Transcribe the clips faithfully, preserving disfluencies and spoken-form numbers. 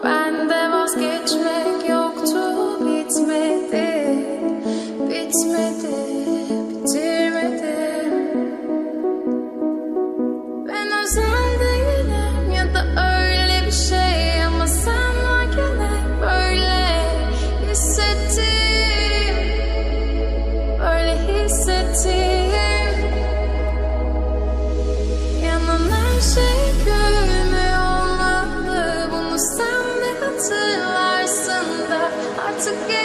Bende vazgeçmek yoktu, bitmedi, bitmedi, bitirmedim. Ben özel değilim ya da öyle bir şey, ama sen varken hep böyle hissettim, böyle hissettim. Yanan her şey gülme olmalı, bunu sen de hatırlarsın da artık geç.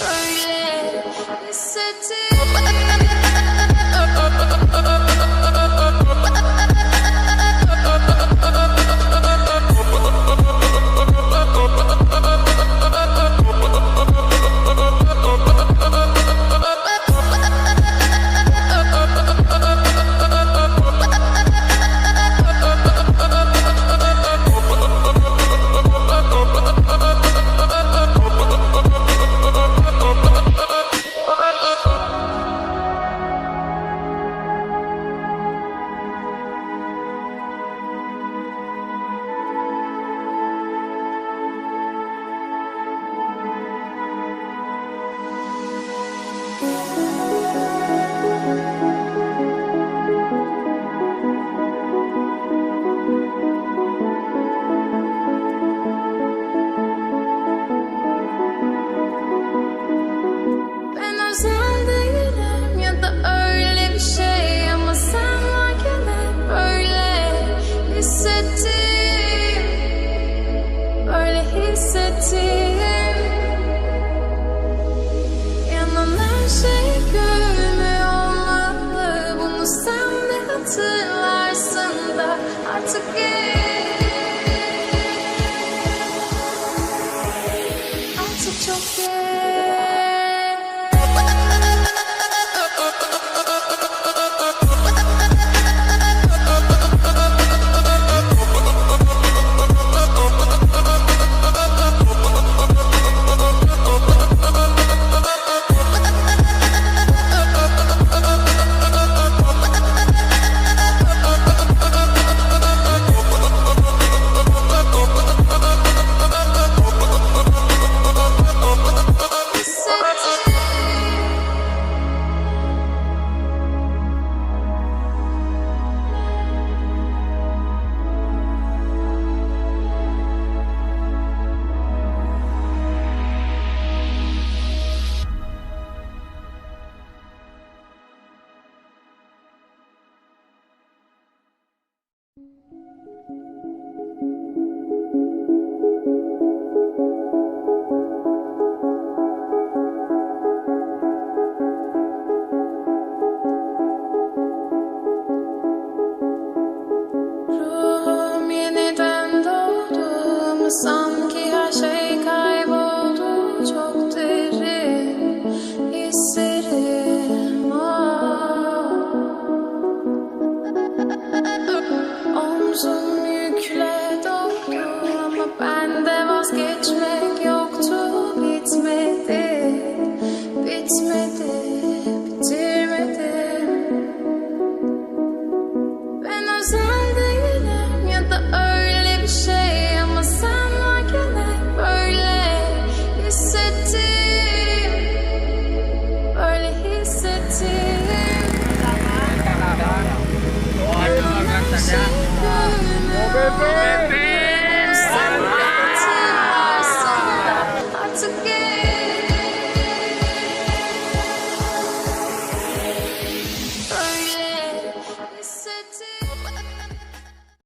Öyle hissettim. Ben özel değilim ya da öyle bir şey, ama sen varken hep böyle hissettim, böyle hissettim.